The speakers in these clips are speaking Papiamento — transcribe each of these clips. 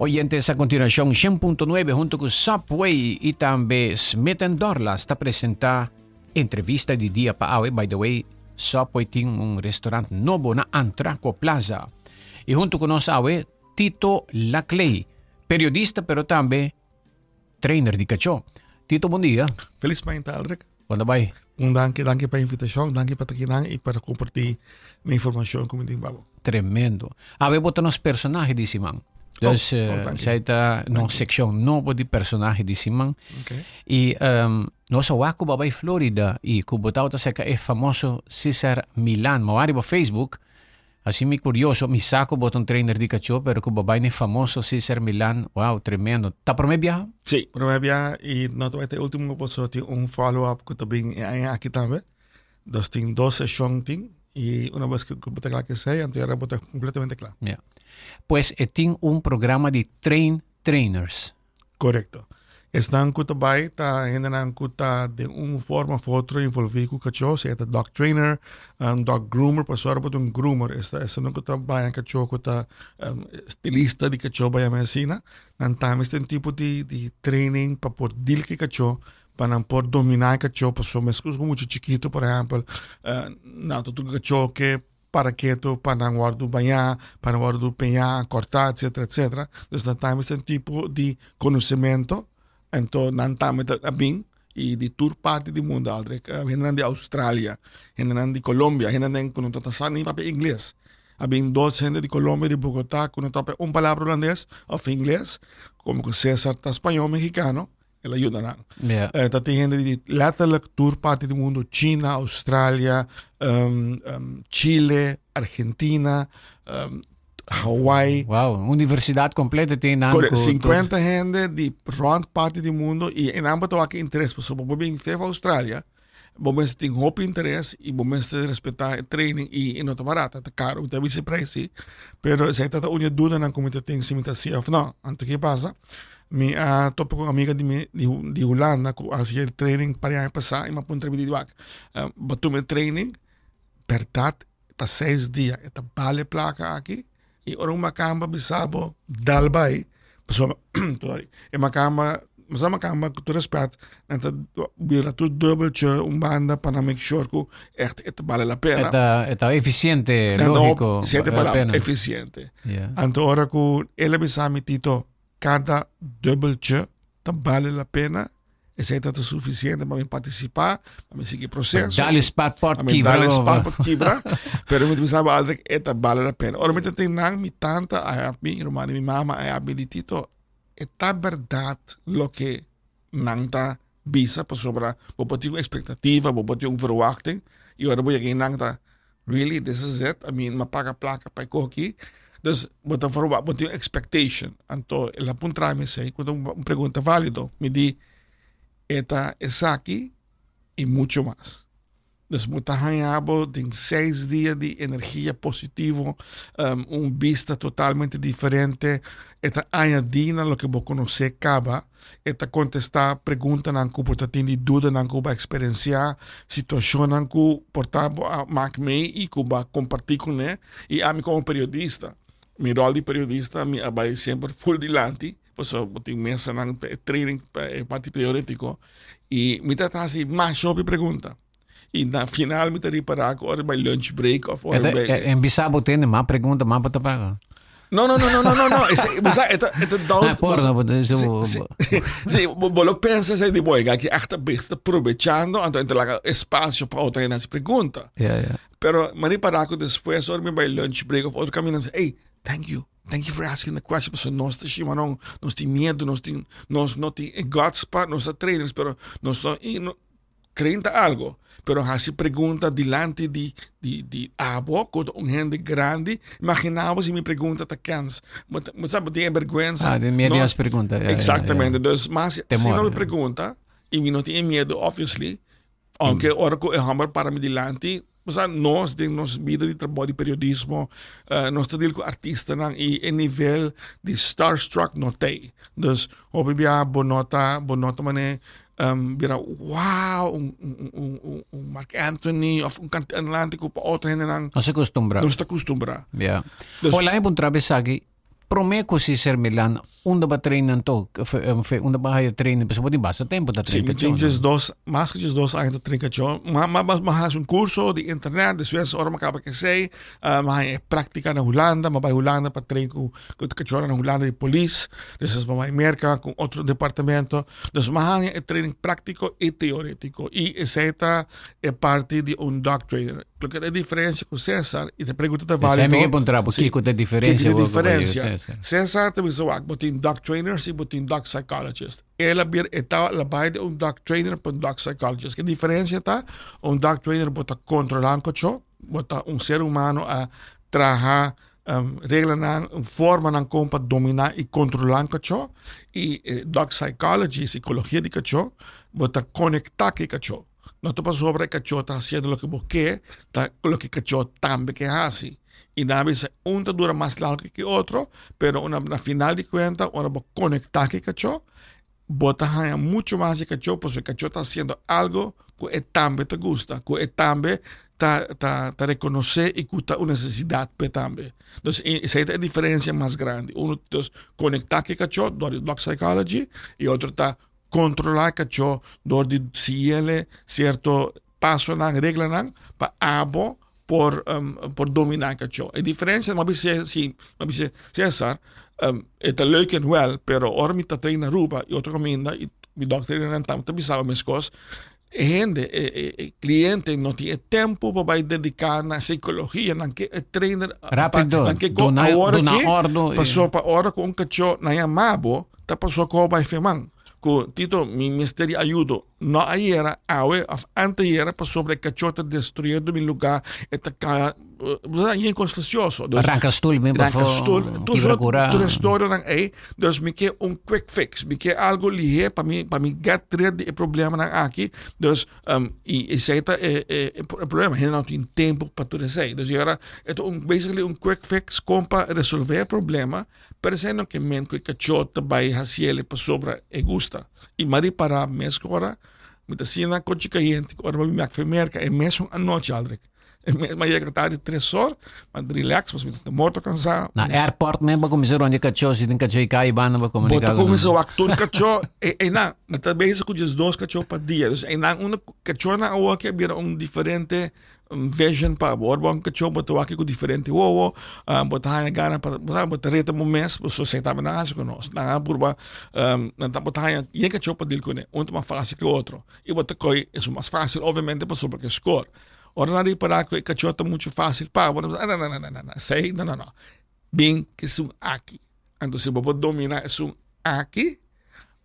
Oyentes, a continuacion 100.9 hunto cu Subway y tambe Smith Dorlas ta presenta entrevista di dia pa awe. By the way, Subway tin un restaurant nobo na Antraco Plaza. Y hunto cu nos awe, Tito Laclay, periodista pero tambe trainer di cachó. Tito, bon dia. Feliz mañana, Aldrich. Bon bai. Un danki, danki pa invitacion, danki pa estar aki y pa comparti mi informacion cu mi babo. Tremendo. Awe bo ta nos personahe di siman. Dus Oh, danki. esey ta nos seccion nobo di personahe di siman. Y nos a wak cu bo a bay Florida y cu bo tabata cerca e famoso Cesar Millan. Mi a wak riba Facebook, así mi curioso, mi sa cu bo ta un trainer di cachó, pero cu bo a bay na e famoso Cesar Millan, wow, tremendo. Ta prome biaha? Sí, prome biaha y no ta bay ta e ultimo pasobra tin un follow up cu ta bin e aña aki tambe. Dus tin dos seshon tin y una vez cu bo ta cla cu esey, anto ya bo ta completamente cla. Ja. Pues e tin un programa di train trainers. Correcto. Esnan cu ta bay ta hendenan cu ta den un forma of otro envolvi cu cachó, sea ta dog trainer, un dog groomer, pasobra bo ta un groomer, esta esnan cu ta baña cachó, cu ta estilista di cachó, bay yama asina, nan tambe ta un tipo di training pa por deal cu e cachó, pa nan por domina e cachó, pasobra mescos cu mucha chikito, por ehempel, nan ta tur cachó ke para keto pa nan wordo bañá, pa nan wordo peñá, cortá, etcetera, etcetera. Dus nan tambe ta un tipo di conocimento, anto nan tambe ta a bin y di tur parti di mundo, Aldrich. Hendenan di Australia, hendenan di Colombia, hendenan cu no ta sa ni papia ingles. A bin dos hende di Colombia, di Bogota, cu no ta papia un palabra holandes of ingles, como cu Cesar ta spañol mexicano, El a yuda nan. Ta tin hende di letterlijk tur parti di mundo, China, Australia, Chile, Argentina, Hawaii. Wow, universidad completo tin nan. Correcto, 50 hende di rond parti di mundo y en ambos ta wak interes, pasobra bo bin te Australia, bo mester tin hopi interes y bo mester respeta e training y no ta barata, ta caro, mi ta bisa e prijs si, pero esey ta un di e dudanan cu mi ta tin si mi ta haci of no. Anto ke pasa? Mi a topa cu un amiga di mi di Hulanda cu a haci e training par di aña pasa y mi a puntra mi di wak, bo tuma e training berdad pa seis dia e ta bale placa aki? Y ora un macamba bisa bo dal bay, pasobra sorry, e macamba, bo sa macamba cu tur respet, nan ta bira tur dubbeltje un banda pa nan make sure cu echt e ta bale la pena. E ta eficiente, logico, Si e ta bale la pena. Eficiente. Anto ora cu el a bisa mi, Tito, cada dubbeltje ta bale la pena, Esei ta suficiente pa mi participa, pa mi sigui proceso. Dale spat pot Pa mi kibra. dale spat pot kibra. Pero mi ta bisa bo altijd, e ta bale la pena. Ora mi ta tin nan, mi tanta a help mi, ruman di mi mama a help mi di Tito, e ta berdad loke nan ta bisa pasobra bo por tin un expectativa, bo por tin un verwachting y ora bo yega nan ta really this is it? I mean, mi a paga placa pa e coge aki. Dus bo ta verwacht, bo tin un expectation. Anto el a puntra mi esei, cu ta un pregunta valido. Mi di, e ta esaki y mucho mas. Dus bo ta haña bo den seis dia di energia positivo, un bista totalmente diferente. E ta añadi na loke bo conoce caba. E ta contesta preguntanan cu bo ta tin di dudanan cu bo a experiencia, situacionnan cu por ta bo a mak mee y cu bo a comparti cune. Y ami como periodista, mi rol di periodista mi a bay semper full dilanti, pasobra bo tin mesanan pa e training, pa e parti teoretico y mi ta haci masha hopi pregunta. Y na final mi ta ripara cu ora bay lunch break of ora bay... En bisa bo tende mas pregunta, mas bo ta paga. No, no, no, no, no, no, no. Ese, bo sa, e ta, e ta down. Ah, por, no, bo, Sí, sí, sí, bo, bo lo pensa esei di boy, aki echt ta aprovechando, anto enta laga espacio pa otro hende haci pregunta. Ja, ja. Pero mi ripara cu despues ora mi bay lunch break of otro caminda, mi sa, hey, thank you. Thank you for asking the question. Pasobra nos ta shimaron, nos tin miedo, nos tin, nos no tin e guts pa, nos ta trainers, pero nos no, i no, Train ta algo, pero hasi pregunta dilanti di di di abo ku ta un hende grandi. Imagina bo si mi pregunta ta kens. Bo ta bo sa bo tin e bergwensa. Ah, tin miedo di No, hasi pregunta. Ja, ja, ja. Exactamente. Dus mas si Temor, no mi ja. pregunta y mi no tin e miedo obviously, aunke ora ku e homber para mi dilanti, bo sa nos den nos bida di trabou di periodismo, nos ta deal ku artistanan y e nivel di starstruck no t'ey. Dus hopi bia bo no ta bo no ta mane bira wow un un un un Marc Anthony of un cantante ku pa otro hendenan No se acostumbra. No se ta acostumbra. Ja. Dus Hola, e puntra esaki. Prome ku Cesar Millan, unda bo a train anto? Unda bo a haya training? Pasobra bo tin basta tempu ta Sí, train mi kachó, tin no? 12, mas ku 12 aña ta train kachó. Ma, ma, ma, ma hasi un kurso di internet, despues ora mi kaba ku esei, mi haña e práktika na Hulanda, mi a bai Hulanda pa train ku ku kachónan na Hulanda di polis, despues mi a bai Merka ku otro departamento. Dus mi a haña e training práktiko i teorétiko i esei ta e parti di un dog trainer. Loke ta e diferencia cu Cesar, y te pregunta ta válido. Esei mi ke puntra bo, kiko ta e diferencia? Kiko ta e diferencia? Cesar ta bisa wak, bo tin dog trainers y bo tin dog psychologist. El a bir, e ta la bai di un dog trainer pa un dog psychologist. E diferencia ta, un dog trainer bo ta controla un cacho, bo ta un ser humano a traha reglanan, formanan con pa domina y controla un cacho. Y dog psychology, psicologia di cacho, bo ta conecta cu e cacho. No ta pasobra e kachó ta hasiendo loke bo ke, ta loke e kachó tambe ke hasi. I nan a bisa un ta dura mas largu ke otro, pero una na final di kuenta ora bo konektá ku e kachó, bo ta haña mucho mas di e kachó pasobra e kachó ta hasiendo algo ku e tambe ta gusta, ku e tambe ta ta ta rekonosé i ku ta un nesesidat p'e tambe. Dus esei ta e diferensia mas grandi. Uno dus konektá ku e kachó dor di dog psychology i otro ta Kontrolá kachó dor di siguiele sierto pasonan, reglanan, pa abo por por dominá kachó. E diferensia, mi a bis'é si, mi a bis'é, Cesar, e ta leuk en wel, pero ora mi ta train na Aruba i otro kaminda i mi dòkternan ta bisa mi meskos, E hende, e e cliente no tin e tempo pa bai dedica na psicologia, nan ke e trainer Rapido, nan ke go duna, awor duna aki, ordo. paso pa ora ku un cacho nan yama bo, ta paso ku bo bai firman. Ku Tito, mi mester di ayudo, no ayera, awe of antayera, pasobra e cacho ta destruyendo mi lugar, e ta caya, bo sa, yen kos fastioso. Dus, Ranka stoel mi ranka bafo, stoel, tur kibra soort, kura. tur e storianan ei. Dus mi ke un quick fix, mi ke algo lihé pa mi, pa mi get rid di e problemanan aki. Dus, um, i esei ta e, e, e problema. Hende no tin tempo pa tur esei. Dus i ora, e ta un, basically un quick fix kon pa resolve e problema, pero esei no ke men ku e kachó ta bai hasiel pasobra e gusta. I mi a ripará mes ku ora mi ta asina kochi kayente ku ora mi a mek for Merka e mesun anochi, Aldrich. Mi a yega tardi tres or, ma relax, pasobra mi ta morto cansá. Na airport men bo cuminsa rondia cachó, si tin cachó y cay banda bo comunica Bo ta cu nan. cuminsa wak tur cachó, e einan, mi ta bezig cu 12 cachó pa dia, dus einan unda cachónan awor ke a bira un diferente vision pa bo. Ora bo un cachó bo ta wak cu diferente wowo, bo ta haña gana pa, bo sa, bo ta reta bo mes, pasobra esei tambe nan a haci cu nos. Nan a purba, nan ta, bo ta haña yen cachó pa deal cune, un ta mas facil cu otro, y bo ta coy esun mas facil obviamente pasobra ke score. Ora nan ripará ku e kachó ta muchu fásil pa bo, nan bisa, no, no, no, no, no, esei no, no, no. Bin ku esun aki. Anto si bo por dominá esun aki,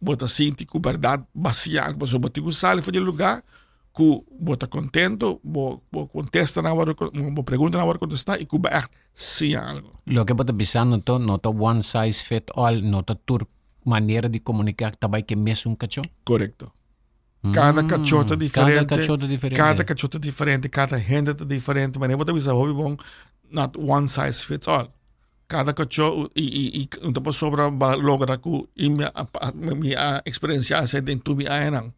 bo ta sinti ku bèrdat basiá, pasobra bo tin ku sali for di e lugá ku bo ta kontentu, bo bo kontestanan wòrdu, bo preguntanan wòrdu kontestá i ku bo ègt siña algu. Loke bo ta bisando anto no ta one size fit all, no ta tur manera di komuniká ta bai ku e mesun kachó? Korekto. Cada cachó ta diferente. Cada cachó ta diferente. Cada cachó ta diferente, cada hende ta diferente. Maar bo ta bisa hopi bon, not one size fits all. Cada cachó y y y un ta pasobra ba logra cu y mi a mi a experiencia esei den tur mi añanan.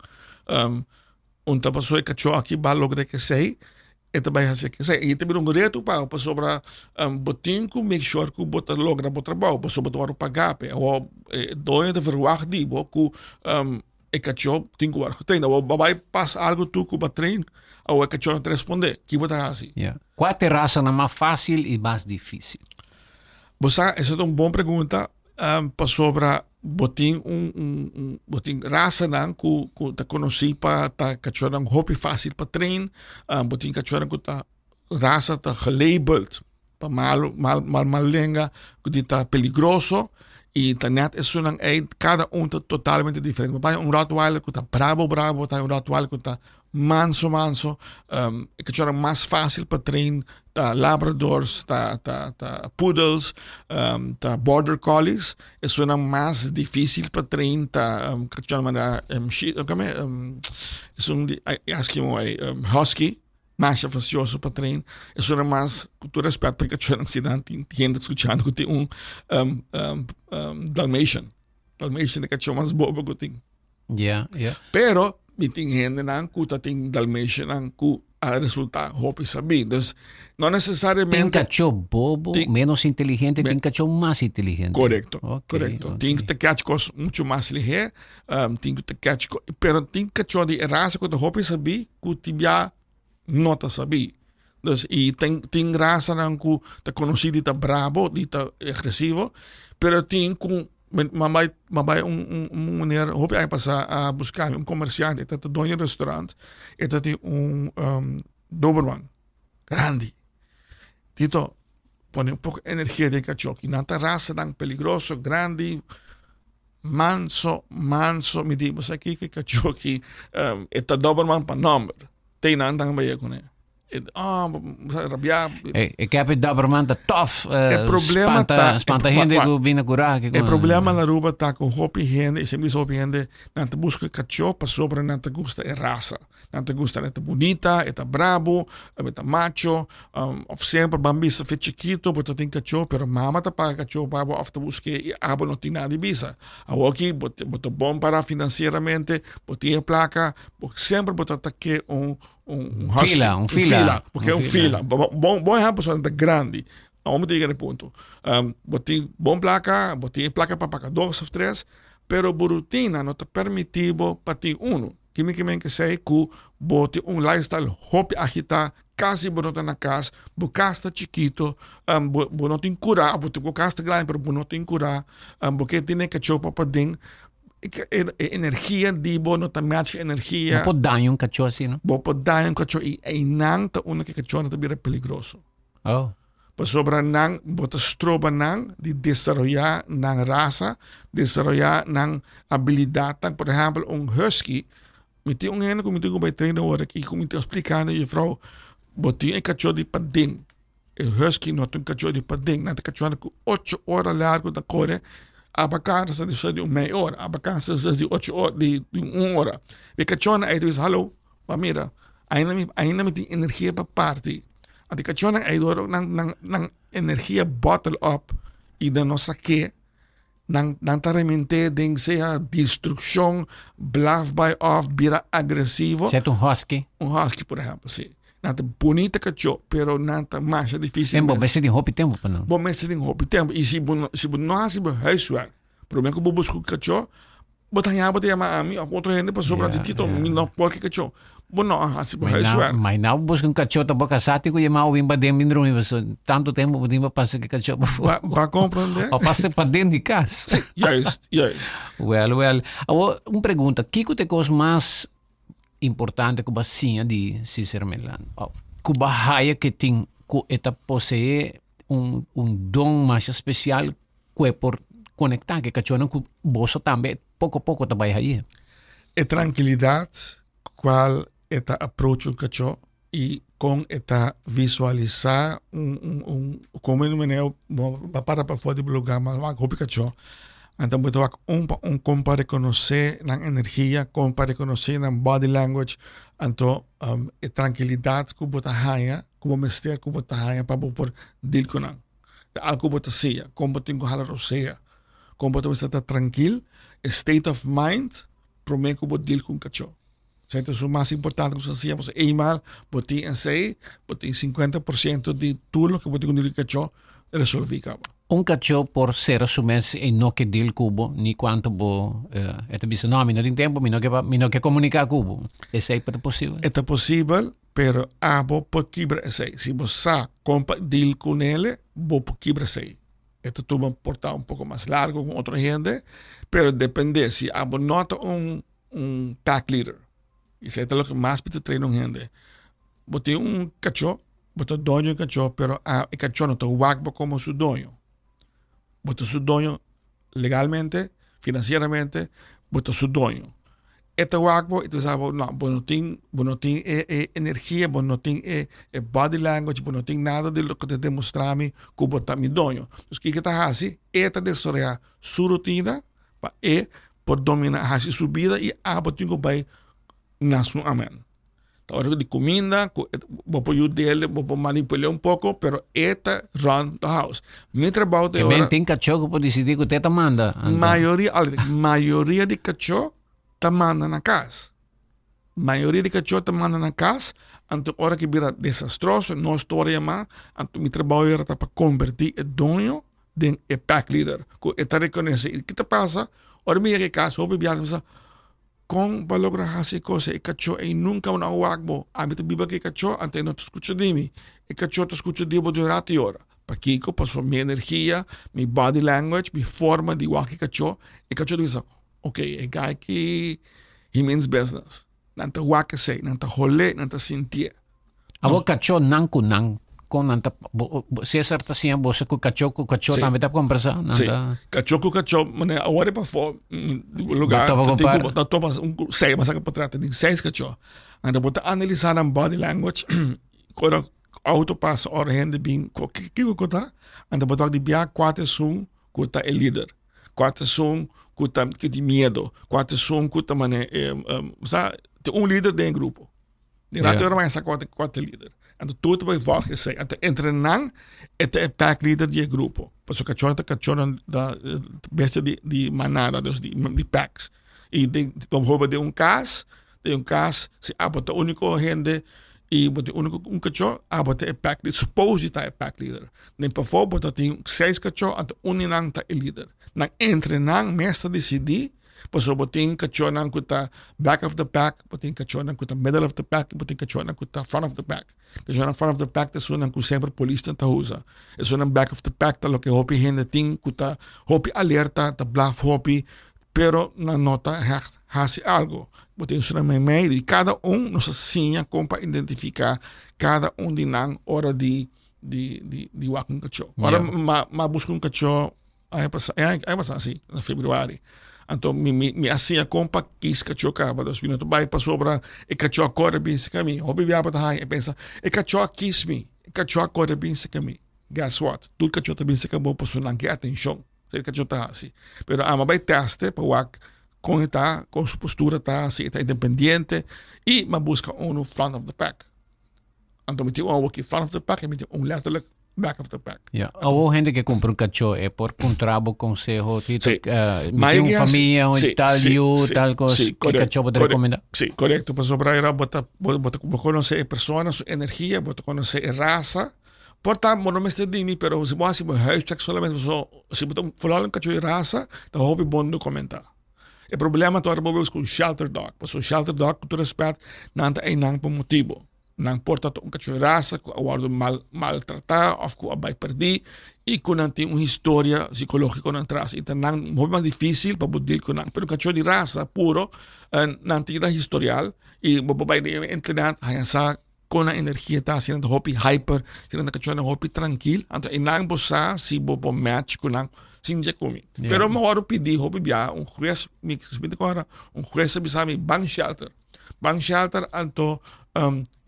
Um, un ta paso e cachó aki ba logra esei, e ta bai hasi esei. Y ta bira un reto pa bo pasobra um, bo tin cu make sure cu bo ta logra bo trabou, pasobra bo ta wòrdu pagá p'e. Awor e doño ta verwagt di bo cu um, E kachó tin ku wòrdu getrain. Awor bo bai pasa algu tur ku bo a train, awor e kachó no ta respondé. Ki bo ta hasi? Ya. Kua ta e rasanan mas fásil i mas difísil? Bo sa, esei ta un bon pregunta, pasobra bo tin un un un bo tin rasanan ku ku ta konosí pa ta kachónan hopi fásil pa train, bo tin kachónan ku ta rasa ta gelabeld pa malo mal mal mal lenga ku di ta peligroso y ta net esunnan ey kada un ta totalmente diferente. Bo paña un Rottweiler ku ta brabo brabo, bo ta un Rottweiler ku ta manso manso. Um, e kachornan mas fácil pa train ta Labradors, ta ta ta Poodles, um, ta Border Collies. Esunnan mas difícil pa train ta um, kachornan manera um, shi, kome, um, esun di, ay, aski mo ay, um, Husky. Masha facioso pa train. Esun a mas, cu tur respet pa e cachonan, si nan tin hende scuchando cu tin un um, um, um, Dalmatian. Dalmatian e cacho mas bobo cu tin. Yeah, yeah. Pero mi tin hendenan cu ta tin Dalmatiannan cu a resultá hopi sabí. Dus no necesariamente. Tin kachó bobo, tin, menos inteligente, tin kachó mas inteligente. Korekto, okay, korekto. Okay. Tin ku ta catch kos mucho mas lihé, um, tin ku ta catch ko, pero tin kachó di e rasa ku ta hopi sabí, ku tin bia no ta sabí. Dus i tin, tin rasanan ku ta konosí di ta brabo, di ta agresivo, pero tin ku M'a bai, m'a bai un, un, un meneer hopi aña pasá a buska mi, un komersiante, e ta doño di restaurant, e ta tin un um, Doberman grandi. Tito, pone un poko energia den kachó, ki nan ta rasanan peligroso, grandi, manso, manso. Mi di, bo sa kiko e kachó ki, um, e ta Doberman pa nòmber. Te nan tan bai kuné. E, ah, rabiá. E, e ke ape Doberman ta tof. Uh, e problema spanta, ta, spanta hende ku bina kura. E problema na Aruba ta ku hopi hende, i semper hopi hende, nan ta buska kachó pasobra nan ta gusta e rasa. Nan ta gusta, e ta bunita, e ta brabo, e ta macho, um, of semper ban bisa fe chikito, bo ta tin kachó, pero mama ta paga kachó pa bo of ta buske i abo no tin nada di bisa. Awoki bo, bo ta bon para financieramente, bo tin e plaka, bo semper bo ta ta ke un un husky. Fila, un fila. Fila, porque un fila. Bon, bon ehempel son ta grandi. Awor mi ta yega na e punto. Um, bo tin bon placa, bo tin placa pa paga dos of tres, pero bo rutina no ta permiti bo pa tin uno. Kimi ki men ke sei ku bo tin un lifestyle hopi agita, casi bo no ta na cas, bo cas ta chikito, um, bo, bo no tin cura, bo tin bo cas ta grandi pero bo no tin cura, um, bo ke tene cacho pa paden, E energia di bo no ta match ku energia. Bo por daña un kachó así, no? Bo por daña un kachó i einan ta unda ku e kachónan ta bira peligroso. Oh. Pasobra nan, bo ta stroba nan di desaroyá nan rasa, desaroyá nan abilidatnan. Por ehèmpel, un husky, mi tin un hende ku mi tin ku bai train awor aki ku mi ta splikando, jufrou, bo tin e kachó di paden. E husky no ta un kachó di paden, nan ta kachónan ku ocho ora largu ta kore, aba kansa despues di un mei ora, aba kansa despues di ocho ora, di un ora. E kachónan ei ta bisa hallo, bo mira, ainda mi ainda mi tin energia pa parti. Anto e kachónan ei dor nan nan nan energia bottle up i nan no sa ke, nan nan ta remente den sea destrukshon, blaf bai òf bira agresivo. Sèt un husky? Un husky por ehèmpel, si. Nan ta bunita kachó, pero nan ta masha difícil. En bo mester tin hopi tempu pa nan. Bo mester tin hopi tempu. I si bo, si bo no hasi bo huiswerk, promé ku bo buska un kachó, bo ta haña bo ta yama ami òf otro hende pasobra yeah, Tito, yeah. mi no por ke kachó. Bo no a hasi bo huiswerk. Ma nou buska un kachó ta bo kasá tin ku yama bo bin paden bin drumi pasobra tantu tempu bo tin pa pasa ku kachó pafó. Ba, ba komprendé? Of pasa paden di kas. Sí, juist, juist. Wel, wel. Awor, un pregunta, kiko ta e kos mas importante ku bo a siña di Cesar Millan òf ku bo a haya ke tin ku e ta poseé un un don masha spesial ku e por konektá ku e kachónan ku boso tambe poko poko ta bai haye? E trankilidat ku kual e ta aproach un kachó i kon e ta visualisá un un un komo e manera bo a para pafó di bo lugá mas wak hopi kachó anto bo ta wak un pa un kon pa rekonosé nan energia kon pa rekonosé nan body language anto e trankilidat ku bo ta haña ku bo mester ku bo ta haña pa bo por deal ku nan ta algu ku bo ta siña kon bo tin ku hala rosea kon bo ta mester ta trankil e state of mind promé ku bo deal ku un kachó. Esei ta su mas importante ku nos hasi. Eenmaal bo tin esei, bo tin 50% di tur loke bo tin ku dil ku kachó resolví kaba. Un kachó por sera su mes i no ke dil ku bo, ni kuantu bo e ta bisa, no, mi no tin tempu, mi no ke mi no ke komuniká ku bo. Esei por ta posibel? E ta posibel, pero abo por kibra esei. Si bo sa kon pa dil ku nele, bo por kibra esei. E ta tuma por ta un poko mas largu ku otro hende, pero depende si abo no ta un un pack leader. I esei ta loke mas mi ta train un hende. Bo tin un kachó, bo ta doño di kachó, pero a e kachó no ta wak bo komo su doño. Bo ta su doño legalmente, finansieramente, bo ta su doño. E ta wak bo i ta bisa bo, no, bo no tin, bo no tin e e energia, bo no tin e e body language, bo no tin nada di loke ta demostrá mi ku bo ta mi doño. Dus kiko e ta hasi? E ta desaroyá su rutina pa e por domina hasi su bida i abo tin ku bai na su amen. Ta ora di kuminda ku bo por yud'é, bo por manipul'é un poko, pero e ta run the house. Mi trabou ta e ora. Ke men tin kachó ku por disidí ku te ta manda. Mayoria, mayoria di kachó ta manda na kas. Mayoria di kachó ta manda na kas, anto ora ku bira desastroso, nos tur a yama, anto mi trabou era ta pa kombertí e doño den e pack leader, ku e ta rekonosé. I ki ta pasa? Ora mi yega e kas, hopi biaha mi bisa, kon bo a logra hasi e kos ei? E kachó ei nunka no a wak bo. Ami ta biba ku e kachó, anto e no ta skucha di mi. E kachó ta skucha di bo di un ratu i ora. Pakiko? Pasobra mi energia, mi body language, mi forma di wak e kachó, e kachó ta bisa, Ok, e guy ki he means business. Nan ta wak esei, nan ta holé, nan ta sintié. Abo kachó nan ku nan, kon nan ta, bo, bo, Cesar ta siña boso ku kachó ku kachó Sí. tambe ta kombersá? Nan Sí. ta, Kachó ku kachó, mane awor e pafó, mm, lugar, Bo topa ta tin kompar. ku, ta topa un ku seis, basa ku potrèt tin seis kachó. Anto bo ta analisá nan body language, ora auto pasa, ora hende bin, ko, kiko ku ta, anto bo ta wak di bia kua ta esun ku ta e lider. Kua ta esun ku ta ku tin miedo, kua ta esun ku ta mane sa tin un lider den e grupo. Di rato Ja. ora sa kua ta kua ta e lider. Anto tur ta bai volg esei. Anto entre nan e ta e pack leader di e grupo. Pasobra kachornan ta kachornan ta bestia di di manada, dus di di packs. I den bijvoorbeeld den un kas, den un kas si abo ta uniko hende i bo tin uniko un kachó, abo ta e pack leader, suppose di ta e pack leader. Den pafó bo ta tin seis kachó, anto un di nan ta e lider. Nan entre nan mes ta disidí, pasobra bo tin kachónan ku ta back of the pack, bo tin kachónan ku ta middle of the pack, i bo tin kachónan ku ta front of the pack. Kachónan front of the pack ta esunnan ku semper polisnan ta usa. Esunnan back of the pack ta loke hopi hende tin ku ta hopi alerta, ta blaf hopi, pero nan no ta hègt hasi algo. Bo tin esunnan meimei di kada un nos a siña kon pa identifiká kada un di nan ora di di di di wak un kachó. Ora ma ma buska un kachó aña pasá aña pasá si na febrüari. Anto mi mi mi a siña kon pa kis kachó kaba. Dus mi no ta bai pasobra e kachó a kore bin serka mi. Hopi bia bo ta haña e pensa e kachó a kis mi, e kachó a kore bin serka mi. Guess what? Tur kachó ta bin serka bo pasobra nan ke atenshon. Esei kachó ta hasi. Pero amo bai teste pa wak kon e ta, kon su postura ta, si e ta independiente i mi a buska unu front of the pack. Anto mi tin un awo aki front of the pack i mi tin un letterlijk back of the pack. Ja, awo hende ke kumpra un kachó e por puntra bo konseho, Tito, Sí. eh, mi Maar tin ik un hasi- famia, un sí, tal sí, yu, sí, tal kos, sí, ke correcto, kachó bo ta correcto. rekomendá? Sí, korekto, pasobra era bo ta bo bo ta bo konosé e persona, su energia, bo ta konosé e rasa. Por ta bo no mester di mi, pero si bo hasi bo huiswerk solamente pasobra si bo ta vooral un kachó di rasa ta hopi bon dokumentá. E problema ta ora bo busca un shelter dog, pasobra un shelter dog ku tur respet nan ta einan pa un motibu. Nan por ta un kachó di rasa ku a wòrdu mal maltratá òf ku a bai pèrdí i ku nan tin un historia sikológiko nan tras i ta nan hopi mas difísil pa bo deal ku nan. Pero un kachó di rasa puro nan tin nan historial i bo por bai den e internet haña sa kon nan energia ta, si nan ta hopi hyper, si nan ta kachó nan hopi trankil, anto einan bo sa si bo por match ku nan sin dje ku mi. Pero mi a wòrdu pidi hopi biaha un hues, mi ta kòrda un hues a bisa mi ban shelter. Ban shelter anto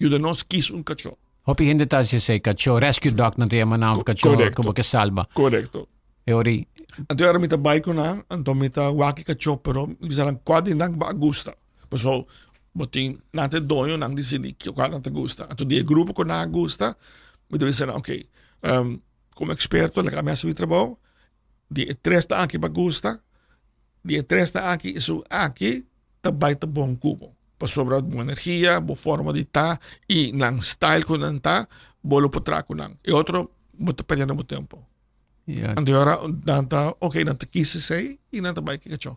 yuda nos kis un kachó. Hopi hende ta hasi esei, kachó, rescue dog nan ta yama nan, of kachó ku bo ke salba. Korekto. E ora ei. Anto e ora mi ta bai ku nan, anto mi ta wak e kachó, pero mi bisa nan kua di nan bo a gusta. Pasobra bo tin, nan ta e doño, nan disidi kua nan ta gusta. Anto di e grupo ku nan a gusta, mi ta bisa nan, ok, komo eksperto laga mi hasi mi trabou, di e tresnan aki bo a gusta, di e tresnan aki esun aki ta bai ta bon ku bo pasobra bo energia, bo forma di ta i nan style ku nan ta bo lo por traha ku nan. E otro bo ta perdiendo bo tempo. Anto e ora nan ta ok nan ta kis esei i nan ta bai ku e kachó.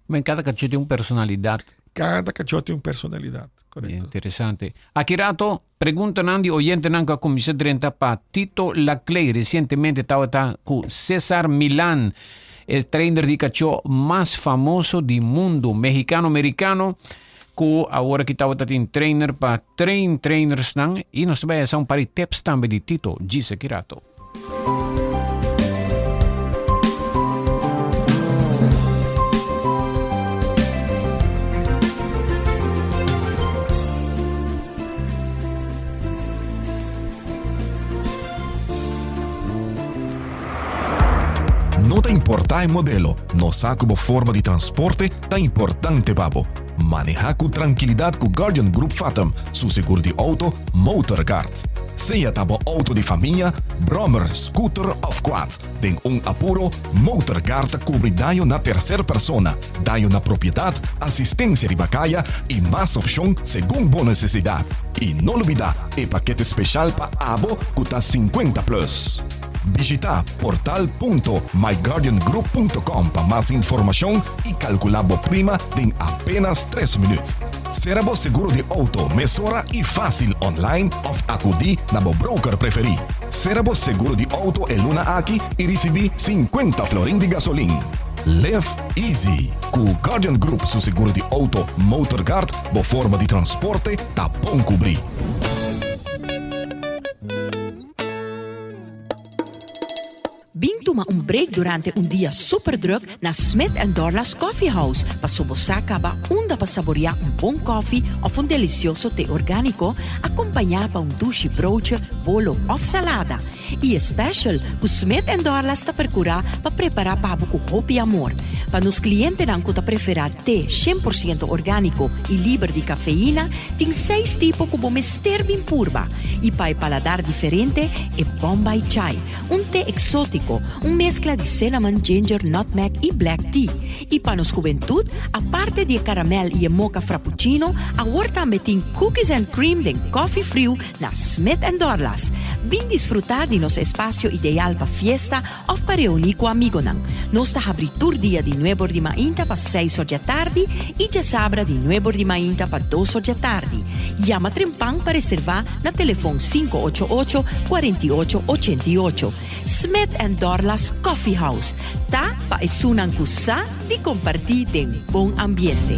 Men kada kachó tin un personalidat. Kada kachó tin un personalidat, korekto. Interesante. Aki rato preguntanan di oyentenan ku a kuminsá drenta pa Tito Laclay resientemente tabata ku Cesar Millan, e trainer di kachó mas famoso di mundu, mexicano-mericano, ku awor aki tabata tin trainer pa train trainersnan i nos ta bai hasa un par di tips tambe di Tito djis aki rato. No ta importá e modelo, nos sa ku bo forma di transporte ta importante pa bo. Maneha ku trankilidat ku Guardian Group Fatum su segur di outo Motorguard. Sea ta bo outo di famia, brommer, scooter of quad, den un apuro, Motorguard ta kubri daño na terser persona, daño na propiedat, asistensia riba kaya i mas opshon segun bo nesesidat. I no lubida e pakete speshal pa abo ku ta 50 plus. Bishita portal punto myguardiangroup punto com pa mas informashon i kalkulá bo prima den apenas tres minüt. Sera bo seguro di outo mesora i fásil online òf akudí na bo broker preferí. Sera bo seguro di outo e luna aki i risibí 50 florin di gasolin. Live easy! Ku Guardian Group su seguro di outo MotorGuard bo forma di transporte ta bon kubrí. Bin tuma un break durante un dia super druk na Smith and Dorlas Coffee House paso bo sa caba unda pa saborea un bon koffie of un delicioso te organico acompaña pa un dushi broodje, bolo of salada. Y e special cu Smith and Dorlas ta percura pa prepara pa bo cu hopi amor. Pa nos clientenan cu ta prefera te 100% organico y liber di cafeína, tin seis tipo cu bo mester bin purba. Y pa e paladar diferente, e Bombay Chai, Un te exótico, un mezcla di cinnamon, ginger, nutmeg y black tea. Y pa nos hubentud, aparte di e caramel y e mocha frappuccino, awor tambe tin cookies and cream den coffee friu na Smith and Dorlas. Bin disfruta di nos espacio ideal pa fiesta of pa reuni cu amigonan. Nos ta habri tur dia di nuebor di mainta pa seis or djatardi y djasabra di nuebor di mainta pa dos or djatardi. Yama trempan pa reserva na telefon 588 48 88. Smith and Dorlas Coffee House ta pa esunnan ku sa di kompartí den bon ambiente.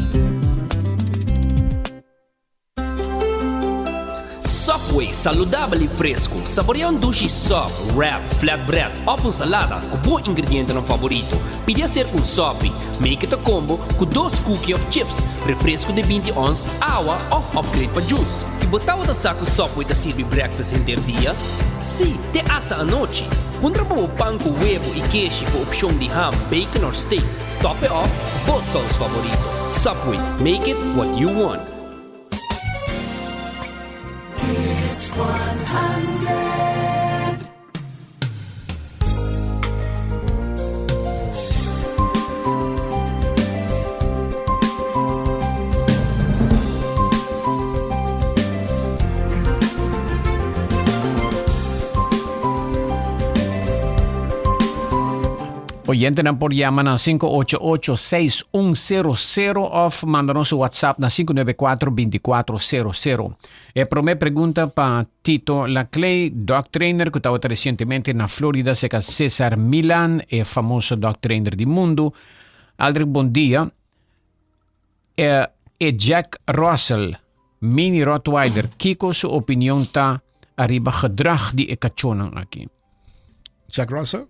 Subway, saludabel y fresco. Saborea un dushi sub, wrap, flatbread of un salada cu bo ingredientenan favorito. Pidi acerca un sopi. Make it a combo cu dos cookie of chips, refresco di 20 ons, awa of upgrade pa juice. Y bo tabata sa cu Subway ta sirbi breakfast henter dia? Sí, te hasta anochi! Puntra pa bo pan cu webo y keshi cu opcion di ham, bacon or steak. Top it off cu bo saus favorito. Subway, make it what you want! Oyentenan por yama na 588-6100 of manda nos WhatsApp na 594-2400. E prome pregunta pa Tito Laclay, dog trainer ku tabata resientemente na Florida seka Cesar Milan, e famoso dog trainer di mundu. Aldrich, bon dia. E, e Jack Russell, mini Rottweiler, kiko su opinion ta ariba gedrag di e kachónan aki? Jack Russell?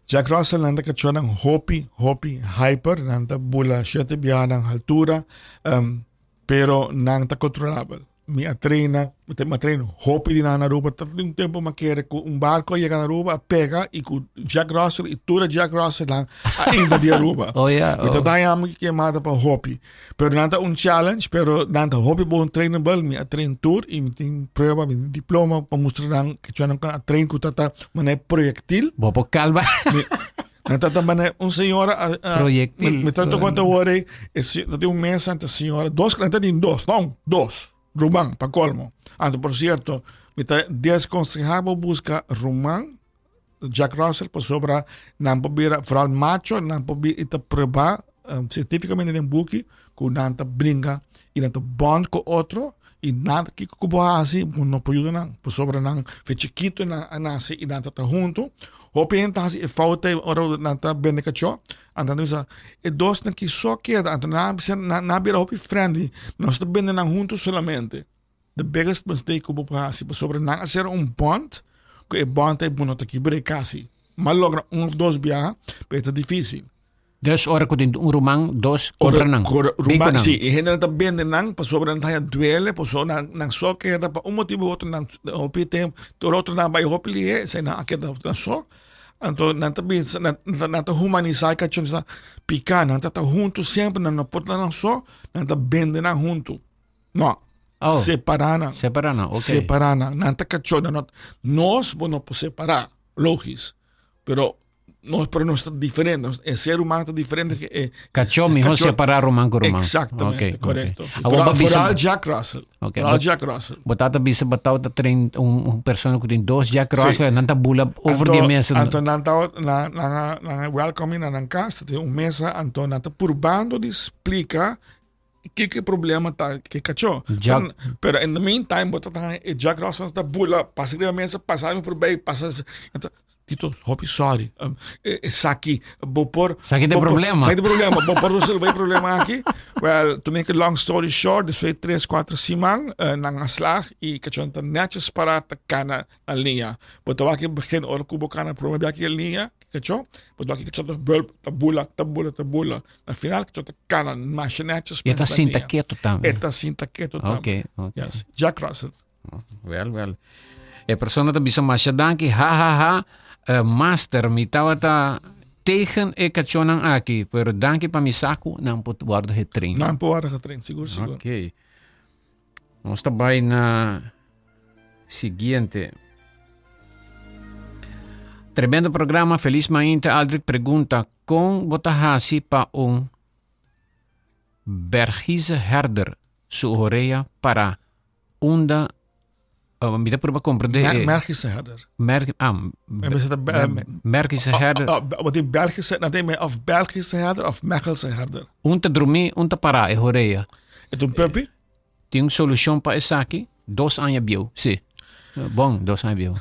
Jack Russell nan ta kachónan hopi, hopi hyper, nan ta bula shete biaha nan haltura. Um, Pero nan ta controlabel. Mi a traina, mi ta train hopi di nan na Aruba. Ta un tempo mi a kere cu un barco a yega na Aruba, a pega y cu Jack Russell y tur e Jack Russell nan a invadi Aruba. Oh yeah. Mi ta Oh. daña mi ke mata pa hopi. Pero nan ta un challenge, pero nan ta hopi bon trainable. Mi a train tur y mi tin prueba, mi tin diploma pa mustra nan ke nan a train cu tata manera proyectil. Bo por calma. Mi, Nan tata mane un señora a, a, Proyectil. Me, me tanto cuenta hoor e si, dat un mes ante señora, dos, nan tin dos, no, dos. Ruman, pa colmo. Anto, por cierto, mi ta desconsejabo busca Ruman, Jack Russell, pasobra nan por bira, vooral macho, nan por bira, ita prueba um, científicamente den buki, ku nan ta bringa y nan ta bond ku otro, y nan kiko ku bo hasi, bo no por yuda nan, pasobra nan fe chiquito nan a nace y nan ta ta hunto. Hopi hende ta hasi e fout ei ora nan ta bende kachó, anto nan ta bisa e dosnan ki so keda, anto nan a bisa nan a bira hopi friendly, nos ta bende nan huntu solamente. The biggest mistake ku bo por hasi pasobra nan a sera un bond ku e bond ei bo no ta kibr'é kasi. M'a logra un òf dos biaha, pero e ta difisil. Dus ora ku tin un ruman, dos kontra nan. Ora, Bin ku ruman, nan. sí, e hendenan ta bende nan pasobra nan ta haña duele, pasobra nan, nan so keda pa un motibu u otro, nan hopi tempu, tur otro nan bai hopi lihé, esei nan a keda nan so. Anto nan ta bisa, nan, nan ta humanisá e kachó, nan ta piká, nan ta ta huntu semper, nan no por ta nan so, nan ta bende nan huntu. No, Oh. separá nan. Separá nan, ok. Separá nan. Nan ta kachó, nan no, nos bo no por separá, logis. Pero nos, pero nos ta diferente, nos, e ser humano ta diferente que e Kachó mihó kachó. separá ruman ku ruman. Exactamente, Ok, ok. correcto. Awor Vooral, bo bisa- vooral Jack Russell. Ok, Vooral but- Jack Russell. Bo tata bisa bo tau ta train un, un persona ku tin dos Jack Russell, nan ta bula over di e mesa. Anto nan ta nan nan nan welcome na nan kas, tin un mesa, anto nan ta purbando di splika kiko e problema ta ke kachó. Jack- Pero, pero in the meantime bo ta ta e Jack Russell ta bula, pasa riba mesa, pasa mi voorbij, pasa. Anto Tito, hopi sorry. Um, esaki, bo por... Esaki ta problema. Esaki ta problema. Bo por resolver e problema aki. Well, to make a long story short, después de 3, 4 siman, uh, nan a slag y kachon ta netjes para ta kana na linea. Bo ta wak begin ora ku bo kana prome biaki e linea, kachon, bo ta wak kachon ta bulp, ta bula, ta bula, ta bula. Na final kachon ta kana masha netjes. E ta sinta keto tambe. E ta sinta keto tambe. Okay, okay. Yes. Jack Russell. Wel, wel. E persona ta bisa masha danki, ha ha ha. Uh, master, mi tabata tegen e kachonnan aki, pero danki pa mi saku, nan por wordo getraind. Nan por wordo getraind, sigur, sigur. Ok. Nos ta bai na siguiente. Tremendo programa, feliz mainta. Aldrich pregunta, kon bo ta hasi pa un Bergise herder su orea para unda uh, mi ta prueba comprende Mer eh, Mergische herder. Mer ah, Mergische herder. Oh, oh, wat die Belgische, dat neem of Belgische herder of Mechelse herder. Un ta drumi, un ta para e horea. Het un puppy? Tin un solucion pa esaki? Dos aña bieu, si. Bon, dos aña bieu.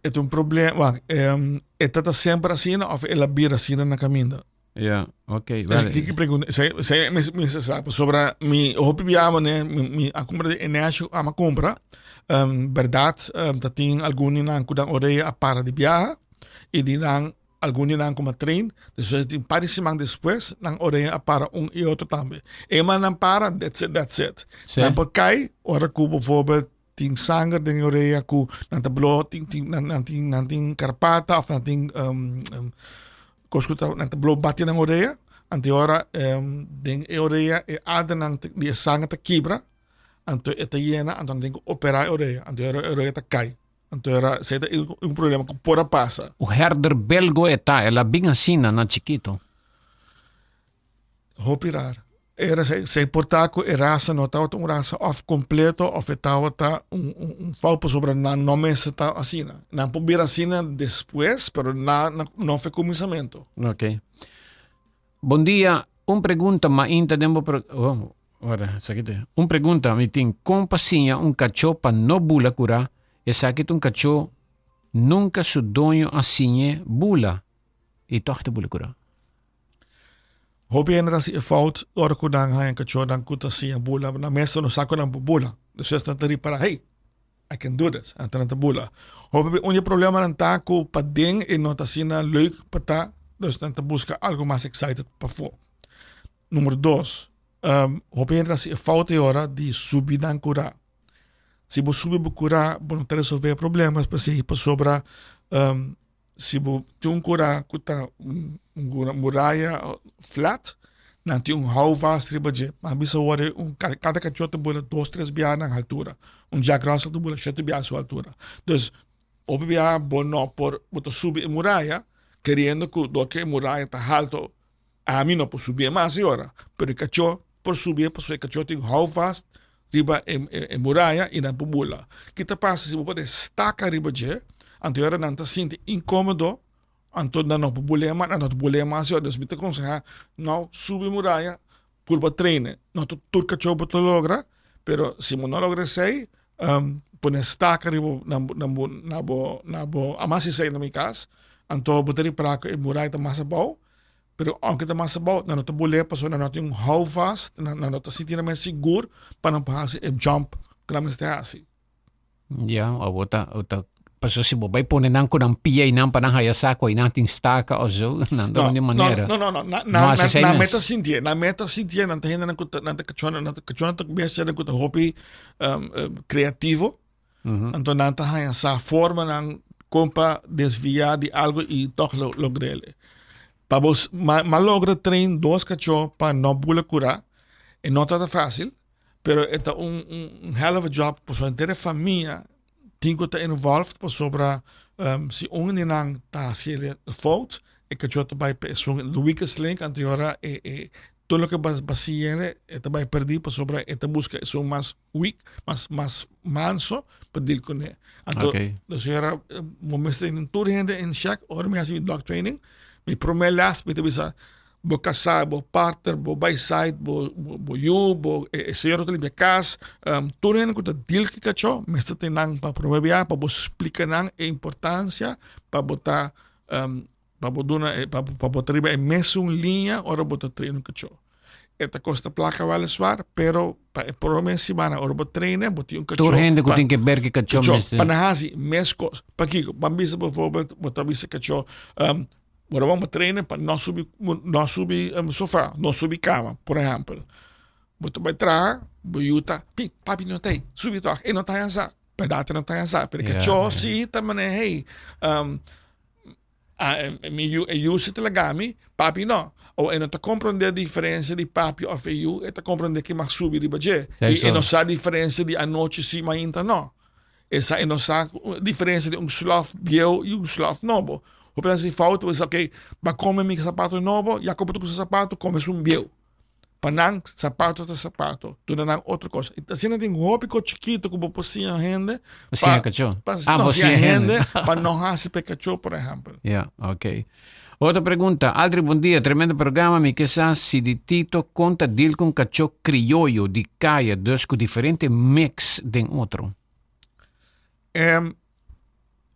Het un probleem, um, e tata semper asina of el a bira asina na caminda? Ja, ok. Wel, Kiki pregunta, zij, zij mis, mis sa, pasobra mi hopi biaha ne, mi, mi a compra de energie ama compra. Um, verdad, um, dat tin algun di nan ku dan orea a para di biaha y di nan algun di nan kuma train. Despues di un par di siman despues nan orea a para un y otro tambe. Eenmaal nan para, that's it, that's it. Sí. Nan por kai ora ku bijvoorbeeld tin sanger den e orea ku nan ta blo tin tin nan nan tin nan tin karpata of nan tin um, um, kos ku ta nan ta blo bati nan orea anto e ora um, den e orea e adernan di e sanger ta kibra anto e ta yena anto nan tin ku opera e orea anto e ora e orea ta kai anto e ora esei ta un problema ku por a pasa. Un herder belgo e ta, el a bin asina na chikito. Hopi rar. Era se, se por ta ku e rasa no tabata un rasa of kompleto of e tabata un, un, un fout pasobra nan no mester ta asina. Nan por bira asina despues, pero na, na, no fe kuminsamentu. Ok. Bon dia, un pregunta mainta den bo pro, oh, ora, esaki te. Un pregunta mi tin, kon pa siña un kachó pa no bula kurá? Esaki ta un kachó nunka su doño a siñ'é bula i tòg ta bula kurá. Hopi hende ta hasi e fout ora ku nan haña kachónan ku ta siña bula. Nan mes no sa ku nan por bula. Despues nan ta ripará, hey, I can do this. Anto nan ta bula. Hopi be un di e problemanan ta ku paden e no ta asina leuk pa ta, dus nan ta buska algu mas excited pafó. Numero dos, hopi hende ta hasi e fout e ora di subi nan kurá. Si bo subi bo kurá, bo no ta resolvé e problema, pasobra pasobra Si bo tin un kura ku ta un muraya flat, nan tin un houvast riba dje. Nan bisa wor un kada kachó ta bula dos tres biaha nan haltura. Un Jack Russell ta bula shete biaha su haltura. Dus hopi biaha bo no por bo ta subi e muraya keriendo ku dor ku e muraya ta halto Ami no por subié mas e ora, pero e kachó por subié pasobra e kachó tin houvast riba e e muraya i nan por bula. Ki ta pasa si bo pone staka riba dje, anto e ora nan ta sinti inkomodo, anto nan no por bul'é mas, nan no ta bul'é mas e ora. Dus mi ta konsehá no subi muraya purba train'e. No ta tur kachó bo ta logra, pero si bo no logra esei, pone staka riba na bo na bo na bo na bo amas esei na mi kas, anto bo ta ripará ku e muraya ta mas abou. Pero aunke ta mas abou, nan no ta bolé pasobra nan no tin un houvast, nan no ta sinti nan mes sigur pa nan por hasi e jump ku nan mester hasi. Ya, abo ta, ta, pasobra si bo bai pone nan ku nan pia einan pa nan haya sa ku einan tin staka of zo, nan ta un di manera. No, no, no, no, nan, nan, nan mes ta sintié, nan mes ta sintié, nan ta hendenan ku ta, nan ta kachónan, nan ta kachónan ta bestianan ku ta hopi kreativo, anto nan ta haña sa formanan. Kon pa desviá di algu i tòg logr'el. Pa bo m'a logra train dos kachó pa no bula kurá, e no tabata fásil, pero e ta un un hell of a job pasobra henter e famia tin ku ta involved pasobra si un di nan ta hasi fout e kachó ta bai pa esun the weakest link anto e ora e e tur loke bo siñ'e e ta bai pèrdí pasobra e ta buska esun mas weak, mas mas manso pa deal kuné. Anto Okay. dus era bo mester tin tur hende in check ora mi hasi mi dog training, mi promé les mi ta bisa bo kasá, bo partner, bo by side, bo bo bo yu, bo e e señor ku ta limpia kas, tur hende ku ta deal ku e kachó mester tin nan pa promé bia pa bo splika nan e importansia pa bo ta pa bo duna e pa pa bo ta riba e mesun liña ora bo ta train un kachó. E ta kosta plaka weliswaar, pero pa e prome simana ora bo train e, bo tin un kachó Tur hende ku pa tin ke ber ki kachó kachó mester. pa nan hasi mes kos. Pakiko? Ban bisa bijvoorbeeld, bo ta bisa kachó, ora bo train e pa no subi no subi sofa, no subi kama, por ehèmpel. Bo ta bai traha, bo yu ta, pi, papi no ta ei, subi tòg, e no ta haña sa. Bèrdat e no ta haña sa, pero e kachó si ta manera hey, Mi yu, e yu si ta laga mi, papi no. O e no ta komprondé diferensia di papi òf e yu, e ta komprondé ke mas subi riba dje. I e no sa diferensia di anochi si mainta no. E sa e no sa diferensia di un slòf bieu i un slòf nobo. Hopi ta hasi fout, bo bisa ok, bo a kome mi sapato nobo, ya ku bo ta usa sapato, kome esun bieu. Pa nan, sapato ta sapato. Duna nan otro kos. I asina tin hopi kos chikito ku bo por siña hende. Pa siña kachó. Pa, Ah, no, bo siña siña hende. hende pa no hasi pa e kachó, por ehèmpel. Ja, ok. Otro pregunta. Aldri, bon dia. Tremendo programa. Mi ke sa si di Tito kon ta deal ku un kachó krioyo di kaya, dus ku diferente mix den otro. Em,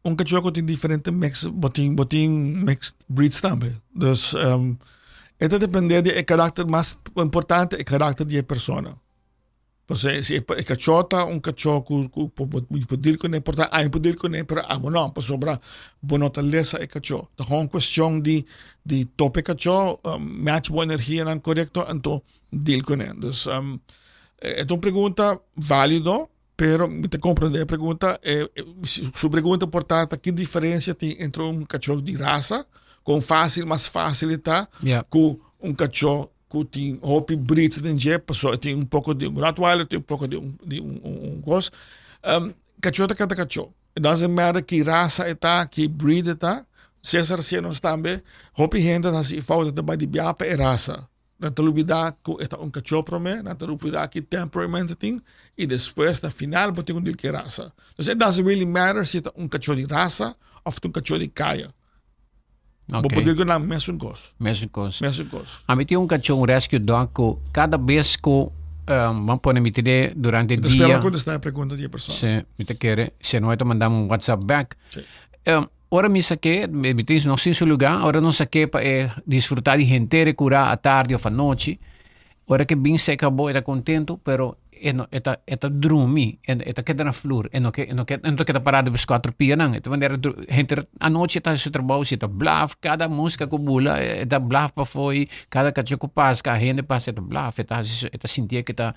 un kachó ku tin diferente mix, bo tin, bo tin mixed breeds tambe. Dus um, e ta depende di e karakter mas importante, e karakter di e persona. Pues si e, e kachó ta un kachó ku, ku por, por, por deal kuné, por ta ai por deal kuné, pero amo no, pasobra bo no ta lesa e kachó. Ta gewoon cuestion di, di topa e kachó, um, match bo energianan korekto, anto deal kuné. Dus um, e ta un pregunta válido, Pero mi ta comprende e pregunta. E, e, su pregunta por ta, ta ki diferencia tin entre un cachó di raza, con fácil, mas fácil ta, yeah. ku un cachó ku tin hopi breeds den dje, paso tin un poco di un Rottweiler, tin un poco di un, di un, un, un cos. Um, cachó ta kanta cachó. It doesn't matter ki raza e ta, ki breed e ta. Cesar Sienos tambe, hopi hende ta hasi fout ta bai di bia pa e raza. Nan ta lubidá ku e ta un kachó promé, nan ta lubidá ki temperament e tin i despues na final bo tin ku di ki rasa. Entonces it doesn't really matter si ta un kachó di rasa òf ta un kachó di kaya. Bo por di ku nan mesun kos. Mesun kos. Mesun kos. Ami tin un kachó, un rescue dog ku kada bes ku bo pone mi tene durante Mi ta dia. spera kontestá e pregunta di e persona. Si, mi ta kere. Si no e ta manda mi un WhatsApp back. Si. Ora mi sak'é, mi tin nos tin su lugá, ora nos sak'é pa e disfrutá di henter e kurá atardi òf anochi, ora ke bin seka bo e ta kontentu, pero e no e ta e ta drumi, e ta keda na flur, e no ke e no ke e no ta keda pará riba su kuater pianan, e ta manera henter anochi e ta hasi su trabou, si e ta blaf, kada muska ku bula e ta blaf pafó i kada kachó ku pasa, kada hende pasa e ta blaf, e ta hasi su e ta sintié ku e ta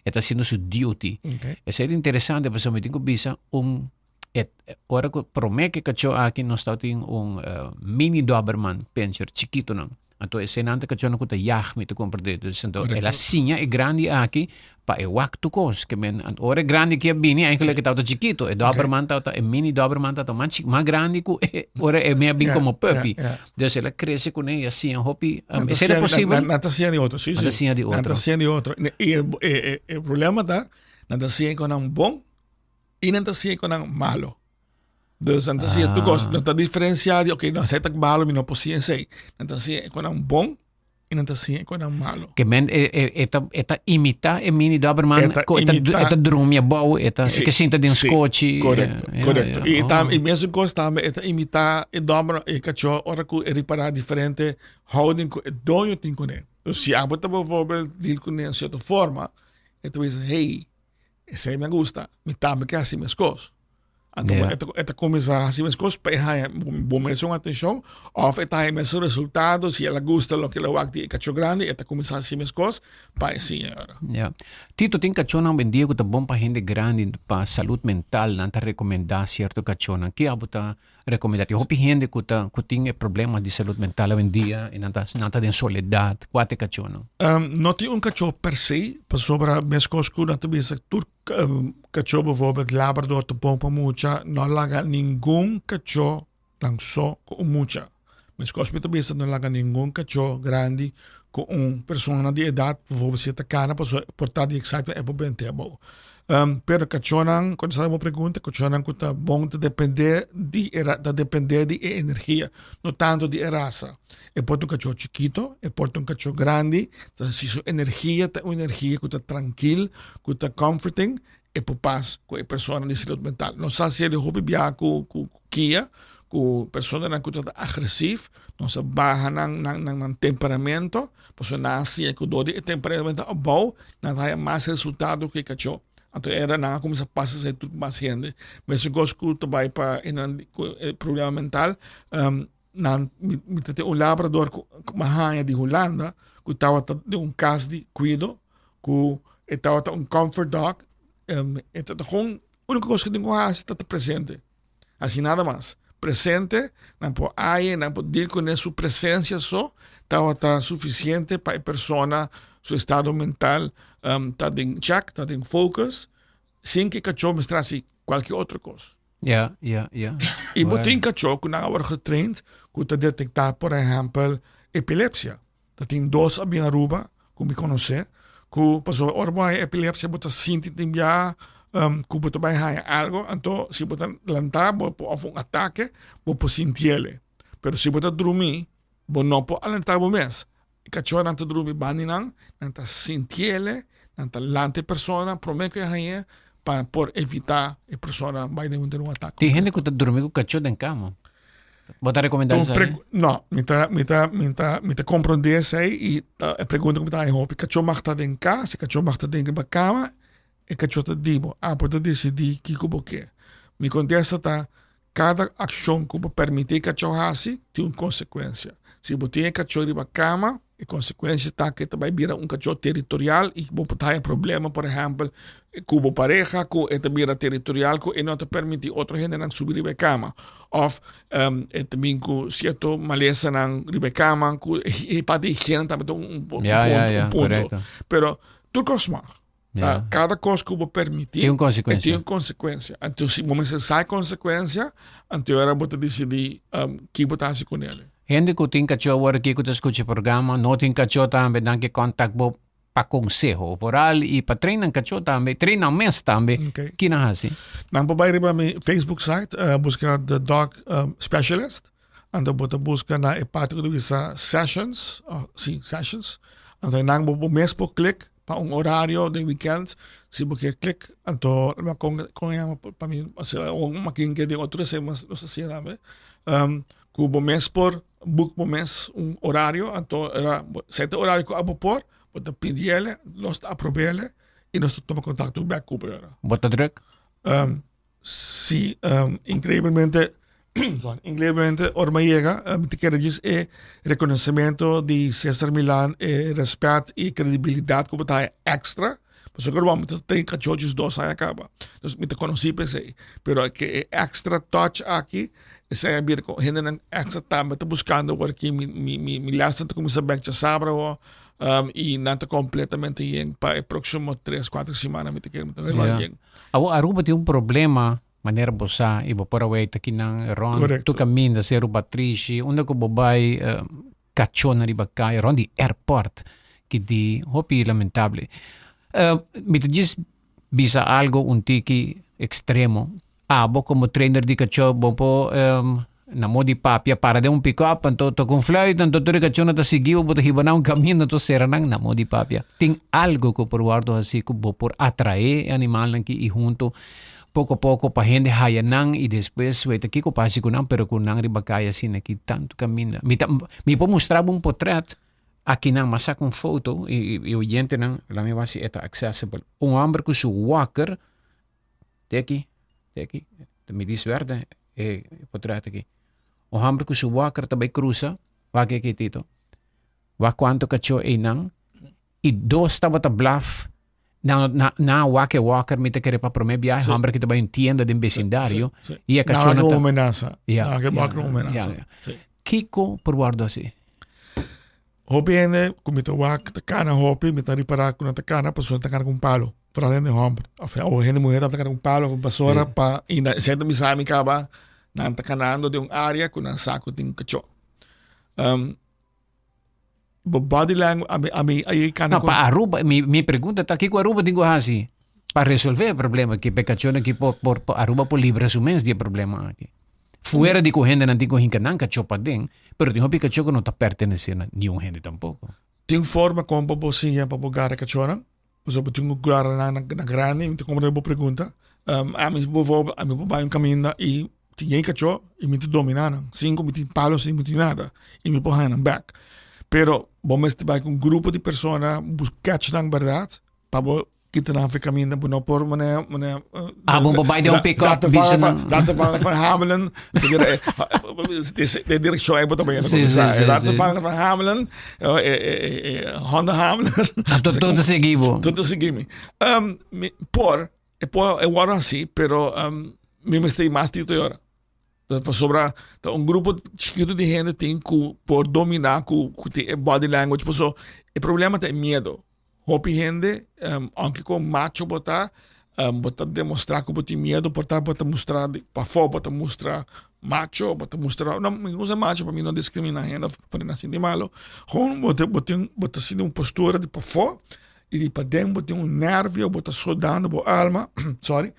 e ta hasiendo su duty. Esei ta interesante pasobra mi tin ku bisa un E ora ku promé ku e kachó aki nos tabatin un mini doberman pinscher chikitonan. Anto eseinan ta kachónan ku ta yag mi ta komprendé. Dus anto el a siña e grandi aki pa e wak tur kos. Ke men ora e grandi aki a bini eigenlijk e tabata chikito. E doberman tabata e mini doberman tabata mas chik mas grandi ku e ora e mi a bin komo puppy. Dus el a krese kuné i a siña hopi. Esei ta posibel? Nan ta siña di otro, si si. Nan ta siña di otro. Nan ta siña di otro. I e problema ta nan ta siña ku nan bon. I nan ta siña ku nan malo. Dus nan ta siña tur kos. Nan ta diferensiá di, oké, no, esei ta malo, mi no por siña esei. Nan ta siña ku nan bon i nan ta siña ku nan malo. Ke men e, e, e ta, e ta imitá e mini Doberman, E ta ku e ta, imitá. e ta drumi abou, e ta, e ke sinta den sí, skochi. Korekto, Ja, korekto. ja. I tam, Oh. i mesun kos tambe e ta imitá e Doberman, e kachó, ora ku e ripará diferente houding ku e doño tin kuné. Dus si abo ta bijvoorbeeld deal kuné un sierto forma, e ta bisa, hey, Esei mi a gusta. Mi tambe ke hasi meskos. Anto Ja. e ta, e ta kuminsá hasi meskos pa e haña bo mesun atenshon òf e ta haña mesun resultado. Si el a gusta loke el a wak di e kachó grandi, e ta kuminsá hasi meskos pa e siña ora. Ja. Tito, tin kachónan hoy-en-dia ku ta bon pa hende grandi, pa salud mental, nan ta rekomendá sierto kachónan. Ke abo ta Recomenda tin hopi hende cu ta cu tin e problema di salud mental awendia y nan ta nan ta den soledad. Cua ta e cachonan? No tin un cacho per se, pasobra mescos cu nan ta bisa tur cacho bijvoorbeeld labrador ta bon pa mucha, no laga ningun cacho nan so cu un mucha. Mescos mi ta bisa no laga ningun cacho grandi cu un persona di edad, bijvoorbeeld si e ta cana pasobra por ta di excitement e por bente abou. Pero kachónan, kontestando bo pregunta, kachónan ku ta bon ta dependé di e ta dependé di e energia, no tantu di e rasa. E por ta un kachó chikito, e por ta un kachó grandi, ta si su energia ta un energia ku ta trankil, ku ta comforting, e por pas ku e persona di salud mental. Nos sa hasié hopi bia ku ku kia, ku personanan ku ta agresief, nos a baha nan nan nan temperamento, Pasobra nan a siña ku dor di e temperamento abou, nan ta haña mas resultado ku e kachó. Anto era nan a kuminsá pasa esei tur ku mas hende. Mesun kos ku ta bai pa esnan ku e problema mental, nan mi ta tin un labrador ku mi a haña di Hulanda ku tabata den un kas di kuido ku e tabata un comfort dog, e tabata kon úniko kos ku tin ku hasi ta ta presente. Así nada mas. Presente, nan por haye, nan por deal con su presencia so, tabata suficiente pa e persona su estado mental um, ta den check, ta den focus, sin que cachó mester haci cualquier otro cos. Ja. Y bo tin cachó cu nan a word getraind cu ta detecta, por ehempel, epilepsia. Ta tin dos a bin Aruba ku mi konosé ku pasobra ora bo haña epilepsia bo ta sinti tin bia ku bo ta bai haña algo anto si bo ta lantá bo por òf un atake bo por sintiele pero si bo ta drumí bo no por alentá bo mes e kachónan ta drumi banda di nan nan ta sintiele nan ta lanta e persona promé ku e hañ'é pa por evitá e persona bai den un atake. Tin hende ku ta drumi ku kachó den kama. Bo ta recomenda Toen esei? preg- No, mi ta, mi ta, mi ta, mi ta comprende esei y ta, e pregunta ku mi ta haña hopi, kachó mag ta den kas, e kachó mag ta den riba kama, e kachó ta di bo, abo ta desidí kiko bo ke. Mi kontesta ta, kada akshon ku bo permití e kachó hasi tin un konsekuensia. Si bo tin e kachó riba kama, E konsekuensia ta ku e ta bai bira un kachó teritorial i bo por ta haña problema, por ehèmpel, ku bo pareha ku e ta bira teritorial ku e no ta permití otro hendenan subi riba e kama. Òf e ta bin ku sierto malesanan riba e kama ku e parti di higiena tambe ta un punto. Pero tur kos mag. Kada kos ku bo permití tin un konsekuensia. E tin un konsekuensia. Anto si bo mester sa e konsekuensia, anto ora bo ta disidí ki bo ta hasi kuné. Hende ku tin kachó awor aki ku ta skucha e programa, no tin kachó tambe, nan ke kontak bo pa konseho vooral i pa train nan kachó tambe, train nan mes tambe. Okay. Ki nan hasi? Nan por bai riba mi Facebook site, buska The Dog Specialist, anto bo ta buska na e parti ku ta bisa sessions, si, sessions, anto einan bo mes por klik Pa un horario den weekend si bo ke klik anto ma kon kon yama pa mi un makin ke den otro esei mas nos hasié tambe ku bo mes por book bo mes un horario anto era sete horario ku abo por bo ta pidiele nos ta aprobele i nos ta tuma kontakto bek ku bo. Bo ta druk? Sí, increíblemente, sorry, increíblemente ora mi a yega, mi ta kere djis e reconocimiento di Cesar Millan, e respet y credibilidad cu bo ta haya extra, pasobra cu mi ta train cacho djis dos aña caba, dus mi ta conoci pa esey, pero ke e extra touch aki, esey a bira cu hendenan extra tambe ta buscando awor aki mi mi mi mi lesnan ta cuminsa bek djasabra awor, y nan ta completamente yen pa e proximo tres, cuatro simana mi ta kere mi ta helemaal yen. Awor Aruba tin un problema manera bo sa y bo por a weta kinan rond tur caminda Seru Patrishi unda cu bo bay cachonan riba caya rond di airport ki di hopi lamentable. Mi ta djis bisa algo un tiki extremo abo como trainer di cacho bo por Na modo di papia para den un pick-up, anto toca un fluit, anto tur e cachona ta sigui bo, bo ta hiba nan un camino, anto cera nan. Na modo di papia, tin algo cu por wordo haci cu bo por atrae e animalnan aki y hunto poco a poco pa hende haya nan y despues weta kico pa haci cu nan, pero cu nan riba caya asina aki tanto caminda. Mi ta, mi por mustra bo un potret aki nan, m'a saca un foto y y oyentenan, laat mi wak si e ta accessible. Un homber cu su walker. Te aki, te aki, ta midi suerte e potret aki. Un homber ku su walker ta bai krusa, wak aki Tito. Wak kuantu kachó einan. I dos tabata blaf. Na na na wak e walker mi ta kere pa prome biahe Sí. homber ki ta bai un tienda den besindario Sí, sí. y e Nan kachó a no ta amenaza. Ja, Nan a ja, a amenaza. ja, ja. Sí. Kiko por wordo hasi? Hopi hende ku mi ta wak ta kana hopi, mi ta ripará ku nan ta kana pasobra nan ta kana ku un palo. Foral hende hòmber. Òf o hende muhé tambe ta kana ku un palo òf un basora pa i nan esei ta bisa mi kaba nan ta kanando den un área ku nan sa ku tin kachó. Bo body language, ami ami a yega kana No, ku. pa Aruba, mi mi pregunta ta kiko Aruba tin ku hasi pa resolve e problema aki, pa e kachónan aki por por Aruba por libra su mes di e problema aki. Fuera di ku hendenan tin ku hinka nan kachó paden, pero tin hopi kachó ku no ta pertenesé na niun hende tampoko. Tin forma kon pa bo siña pa bo gara kachónan, pasobra bo tin ku gara nan na grandi, mi ta komprende bo pregunta. Ami bijvoorbeeld, ami por bai un kaminda i tin yen kachó i mi ta dominá nan, sin ku mi tin palo, sin ku mi tin nada, i mi por haña nan bèk. Pero bo mester bai ku un grupo di persona, bo catch nan bèrdat, pa bo Kita nan fe caminda bo no por mane mane Ah, bo bai den un pick-up bisa nan. Laat van van Hamelen de directie ei bo ta bayendo Sí, sí, sí, Laat sí. van van Hamelen Honda Hamelen Ah, tot tot sigui bo. Tot sigui mi. Um, mi por e por e word así, pero um, mi mester mas tito y ora. Pasobra ta un grupo chikitu di hende tin ku por dominá ku ku tin e body language. Paso e problema ta e miedo. Hopi hende, aunke kon macho bo ta, bo ta demostrá ku bo tin miedo, por ta bo ta mustra di pafó, bo ta mustra macho, bo ta mustra, no mi usa macho pa mi no diskriminá hende òf pone nan sinti malo. Gewoon bo ta bo tin bo ta sinti un postura di pafó i di paden bo tin un nervio, bo ta sodando bo alma, sorry,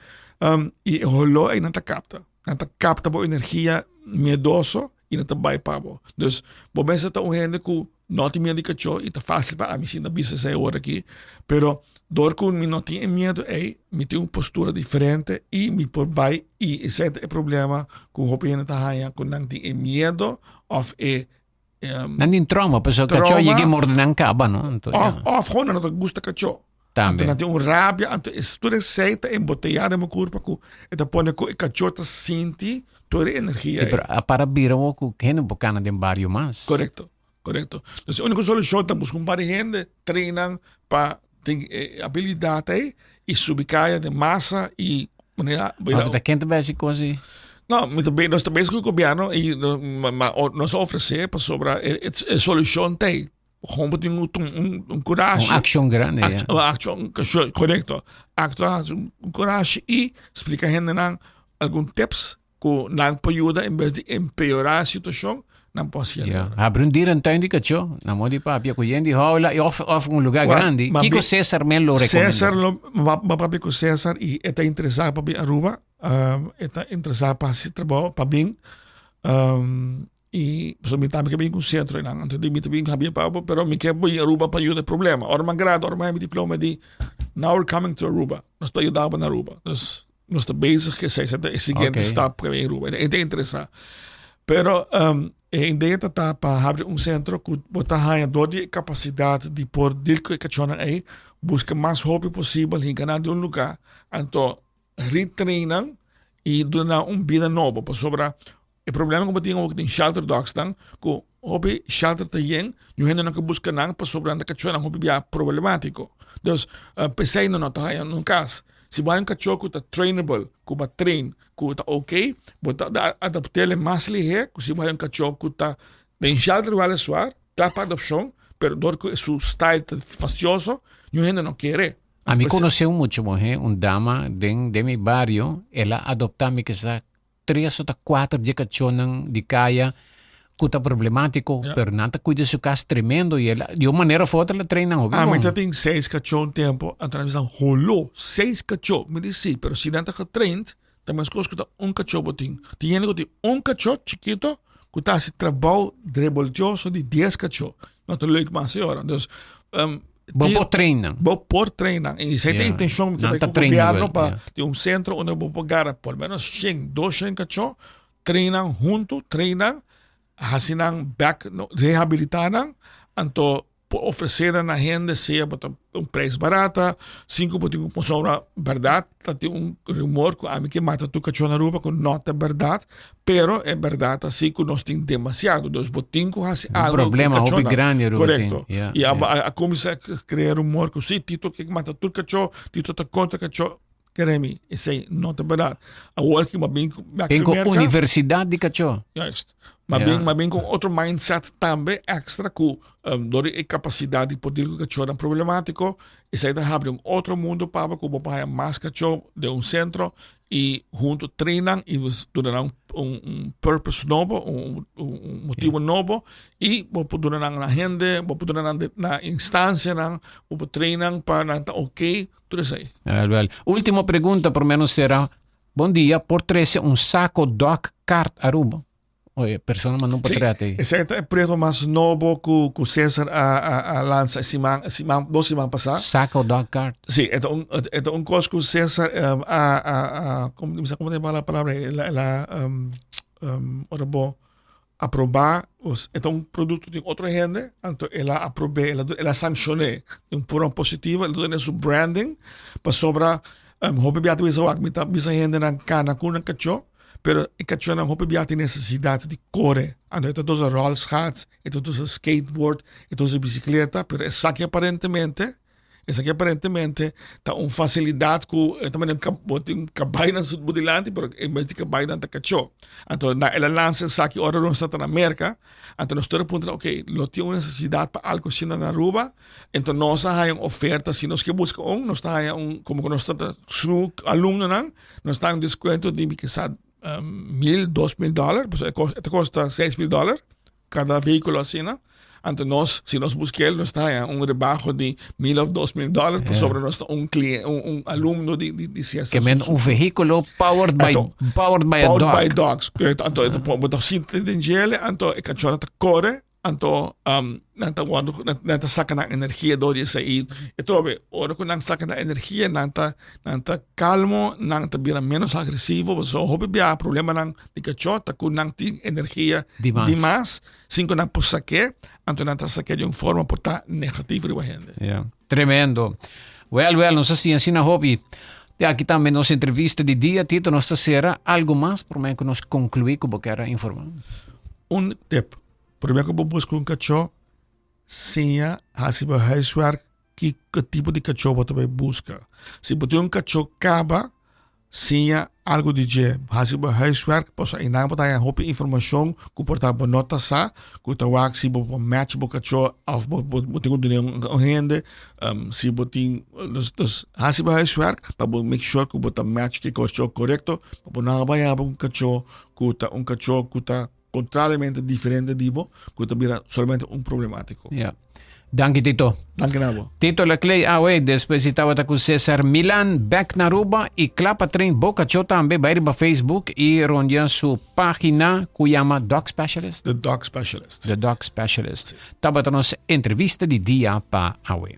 i e holó ei nan ta kapta. Nan ta capta bo energia miedoso y nan ta bai pa bo. Dus bo mester ta un hende cu no tin miedo di cacho y ta facil pa ami sinta bisa esey ora aki. Pero door cu mi no tin e miedo ey, mi tin un postura diferente y mi por bai y esey ta e problema cu hopi hende ta haya cu nan tin e miedo of e Nan tin trauma, pasobra kachó yega e morde nan kaba, no? Anto, Of, ja. of gewoon nan no ta gusta kachó. Tambe. Anto nan tin un rabia, anto es tur esei ta embotellá den bo kurpa ku e ta pone ku e kachó ta sinti tur e energia Sí, ei. pero a para bira wou ku hende por kana den bario mas. Korekto, korekto. Dus e úniko solushon ta buska un par di hende, train nan pa tin e abilidat ei i subi kaya den masa i manera Anto ta ken ta bai hasi kos ei? No, mi ta nos ta bezig ku gobièrnu i ma nos a ofresé pasobra e e solushon ta ei. Gewoon bo tin un un kurashi. Un akshon grandi, ya. Un akshon, korekto. Aktua un kurashi i splika hendenan algun tips Ku nan por yuda en bes di empeorá e situashon, nan por hasi Ja, habri un dierentuin di kachó, na modo di papia ku yen di houla i òf òf un lugá grandi. Ma Kiko bi- Cesar men lo rekomendá? Cesar lo, ma ma papia ku Cesar i e ta interesá pa bin Aruba, e ta interesá pa hasi trabou, pa bin. I pasobra mi tambe ke bin ku un sentro einan, anto di mi ta bin habia pa bo, pero mi ke bin Aruba pa yuda e problema. Ora mi a grada, ora mi a haña mi diploma di now we're coming to Aruba, nos ta yuda bo na Aruba. Dus nos ta bezig ku esei, esei ta e siguiente Okay. stap pa bin Aruba. E ta interesá. Pero um, e idea ta ta pa habri un sentro ku bo ta haña dor di e kapasidat di por deal ku e kachónan ei, buska mas hopi posibel, hinka nan di un lugá, anto retrain nan i duna nan un bida nobo. Pasobra E problema ku bo tin awor ku tin shelter dogs nan ku hopi shelter ta yen yu hende no ke buska nan pasobra nan ta kachónan hopi bia problemátiko. Dus p'esei nan no ta haña un kas. Si bo haña un kachó ku ta trainable, ku bo a train, ku ta oké, bo ta adapt'el mas lihé ku si bo haña un kachó ku ta den shelter wèliswaar, kla pa adopshon, pero dor ku su style ta fastioso, yu hende no kere. Ami konosé un mucha muhé, un dama den den mi bario, el a adoptá mi kesa Tres ota kuater di e kachónan di kaya ku ta problemátiko, Ja. pero nan ta kuida su kas tremendo i el a, di un manera of otro el a train nan hopi Ami bon. ta tin seis kachó un tempo, anto nan bisa holó, seis kachó. Mi di sí, pero si nan ta getraind, ta meskos ku ta un kachó bo tin. Tin hende ku tin un kachó chikito ku ta hasi trabou reboltioso di dies kachó. No ta leuk mas e ora. Dus, Bo Tin- por train nan. Bo por train nan. I esei ta Ja. intencion mi Nan ke ta ku trainable, gobierno pa ja. tin un centro unda bo por gara por menos shen, doshen kachó, train nan huntu, train nan, hasi nan back, no, rehabilita nan, anto. por ofresé nan na hende sea bo ta un prijs barata sin ku bo tin ku pasobra bèrdat ta tin un rumor ku ami ke mata tur kachó na Aruba ku no ta bèrdat pero e bèrdat ta si ku nos tin demasiado dus bo tin ku hasi Un algo ku problema hopi kachónan grandi Aruba tin. korekto Ja, i a ja. a kuminsá krea rumor ku si Tito ke mata tur kachó Tito ta kontra kachó Kere mi, esei no ta berdad. Awor ki m'a bin ku bek Bin ku Merka. universidad di kachó. Juist. M'a Ja. bin, m'a bin ku otro mindset tambe extra ku um, dor di e kapasidat di por deal ku kachónan problemátiko, esei ta habri un otro mundo pa bo ku bo por haña mas kachó den un sentro i huntu train nan i duna nan un, un purpose nobo, un, un, un motibo nobo i bo por duna nan na hende, bo por duna nan de, na instansianan, bo por train nan pa nan ta oké. Tur esei. Wel, wel. Ultimo pregunta prome nos sera. Bon dia, por trece un saco dog cart Aruba? Oye, persona manda un Sí, portret ei. esei ta e proyecto mas nobo cu, cu Cesar a, a, a lansa e siman, e siman, dos siman pasá. Saco dog cart. Sí, e ta un, e ta un kos ku Cesar um, a, a, a, como, como te llama la palabra? El a, el a, um, um, ora bo Aprobá, pues, e ta un produkto di otro hende, anto el a aprob'é, el a el a sanshon'é di un forma positivo, el a duna su branding, pasobra hopi bia ta bisa wak, mi ta bisa hendenan kana ku nan kachó, pero e kachónan hopi bia tin nesesidat di kore, anto e ta usa ròlschaats, e ta usa skateboard, e ta usa bisikleta, pero esaki aparentemente Esaki aparentemente ta un facilidad cu e ta manera bo tin un cabai nan bo dilanti pero en bes di cabai nan ta cacho. Anto na el a lansa esaki ora nos ta na Merca, anto nos tur a puntra ok lo tin un necesidad pa algo asina na Aruba, enton nos a haya un oferta si nos ke busca un nos ta haya un como cu nos ta su alumnonan nos ta haya un descuento di kisa mil 2000 dollar pasobra e ta costa 6000 dollar. Kada vehíkulo asina, anto nos, si nos busk'el, nos ta haña un rebaho di mil òf 2000 dòler pasobra nos ta un klien, un, un alumno di, di, di Cesar. Ke men un vehíkulo powered by, Anto, powered by a powered dog. by dogs. Korekto. Anto, e ta pon, bo ta sinta den djele, anto e kachorro ta kore, anto um, nan ta wòrdu, nan, nan ta saka nan energia dor di esei. I e trobe, ora ku nan saka nan energia, nan ta, nan ta kalmo, nan ta bira ménos agresivo, pasobra hopi biaha problemanan di kachó ta ku nan tin energia Dimas. dimas, sin ku nan por sak'é, anto nan ta sak'é di un forma por ta negativo riba hende. Ja, tremendo. Wel, wel, nos a siña asina hopi. Te aki tambe nos entrevista di dia, Tito, nos ta sera algo mas promé ku nos konkluí ku bo kier a informá? Un tip, promé ku bo buska un kachó, siña hasi bo huiswerk kiko tipo di kachó bo ta bai buska. Si bo tin un kachó kaba, siña algu di dje, hasi bo huiswerk, pasobra einan bo ta haña hopi informashon ku por ta bo no ta sa, ku ta wak si bo por match bo kachó òf bo bo tin ku duna un hende, si bo tin, dus hasi bo huiswerk pa bo make sure ku bo ta match ku e kachó korekto, pa bo no bai haba un kachó ku ta un kachó ku ta Contrariamente diferente di bo, cu ta bira solamente un problematico. Ja. Danki Tito. Danki na bo. Tito Laclay awe despues di tabata cu Cesar Milan back na Aruba y cla pa train bo cacho tambe bay riba Facebook y rondia su pagina cu yama Dog Specialist. The Dog Specialist. The Dog Specialist. Tabata nos entrevista di dia pa awe.